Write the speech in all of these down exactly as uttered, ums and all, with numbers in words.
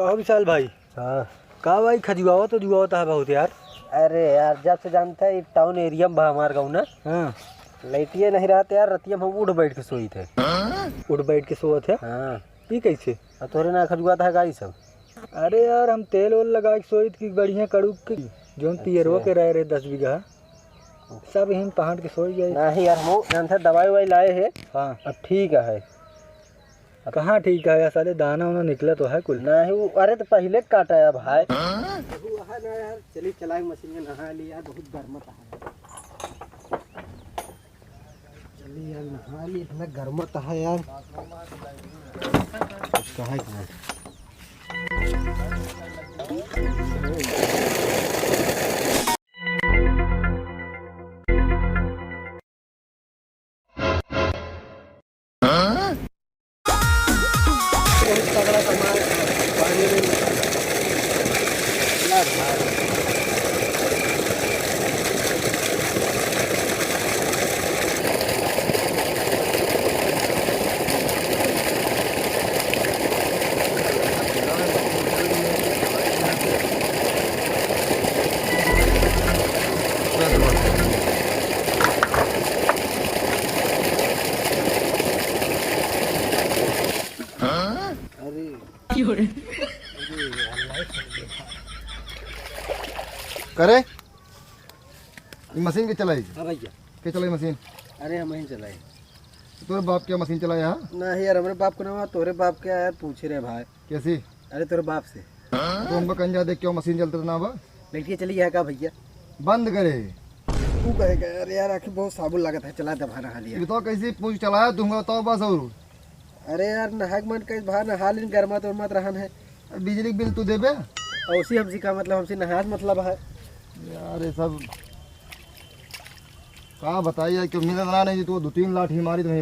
कहो विशाल भाई। हाँ। का भाई, खजुआवत उजुआवत है बहुत यार। अरे यार, जब से जानता है, ये टाउन एरिया में बा हमार गाँव ना। हाँ। लइटिए नहीं रहत यार, रतिया में हम उठ बैठ के सोइत है। उठ बैठ के सोवत है? हाँ। ई कैसे? अब तोहरे ना खजुआत है का ई सब? अरे यार, हम तेल ओल लगा के सोइत कि बढ़िया कड़ुक के, जौन अच्छा। पियरवा के रहे रहे दस बीघा, सब यहीं पहाड़ के सोई गए। नहीं यार, हम जानते दवाई ववाई लाए है। हाँ। अब ठीक है। कहाँ ठीक है यार, साले दाना उना निकला तो है कुल। नहीं, वो, अरे तो पहिले काटा है भाई। हाँ? वो है ना यार, चली चलाए मशीन में नहा ली यार, बहुत गर्मत है। चली यार, नहा ली, इतना गर्मत है यार। कहाँ है, कहाँ है? बहुत तगड़ा सामान है, पानी में ना भाई। अरे। करे? ई मशीन के चलाई? हाँ भैया। के चलाई मशीन? अरे हम ही चलाई। तोरे बाप क्या मशीन चलाया है? नहीं यार, हमरे बाप को ना, तोरे बाप क्या यार, पूछे रहे भाई। कैसी? अरे तोरे बाप से। तो हमको कहीं जा दे, क्यों मशीन चलते ना बा? लड़के चली गया का भैया? बंद करे। तू कहे का यार, यार आखिर बहुत साबुन लागत है, चला दबा नहा लिया। ये तो कैसी पूछ चलाया तुमको, तो बस और। अरे यार, नहाक मन कइस भार नहा लिन, गरमात उरमात रहन है। बिजली के बिल तू देबे? और उसी हमसे का मतलब, हमसे नहास मतलब है। यार, ये सब का बताई यार, क्यों मिलत रहा नहीं, तू दो तीन लाठी मारी तो वहीं।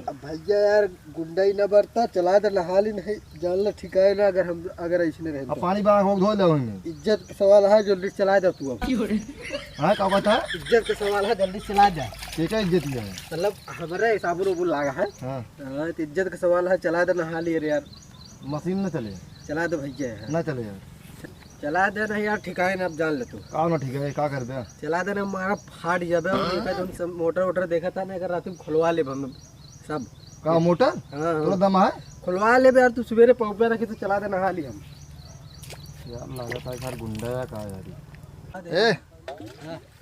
अब भैया यार, गुंडा ही ना बरता, चला दे नहा लिन है, जान ला ठिकाए ना, अगर हम, अगर ऐसने रहे अब तो। पानी बना के धो ले वहीं में। इज्जत के सवाल है, जल्दी चला दे तू अब। हाँ, का बात है? इज्जत के सवाल है, जल्दी चला दे। के का इज्जत ही है? मतलब, हमरा हिसाब रो बोल लागा है। हाँ। हाँ, तो इज्जत के सवाल है, चला दे नहा लिए रे यार। मशीन न चले। चला दे भैया यार। ना चले यार। चला दे नहीं यार, ठिकाए ना, अब जान ले तू। का ना ठिकाए, का कर दे? चला दे ना, मारा फाट जाबे। और हाँ। देखा जौन सब मोटर वोटर देखा था ना, अगर रात में खुलवा ले हम सब। का मोटर? हाँ, हाँ। तोरा दम है? खुलवा ले बे यार, तू सवेरे पौपे रखी तो चला दे नहा ली हम। यार, लागत है घर गुंडा या का यार। ए,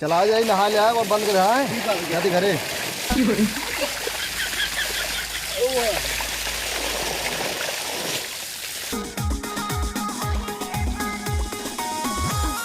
चला जाई, नहा ले आए और बंद कर आए। ठीक है भैया। जाती घरे।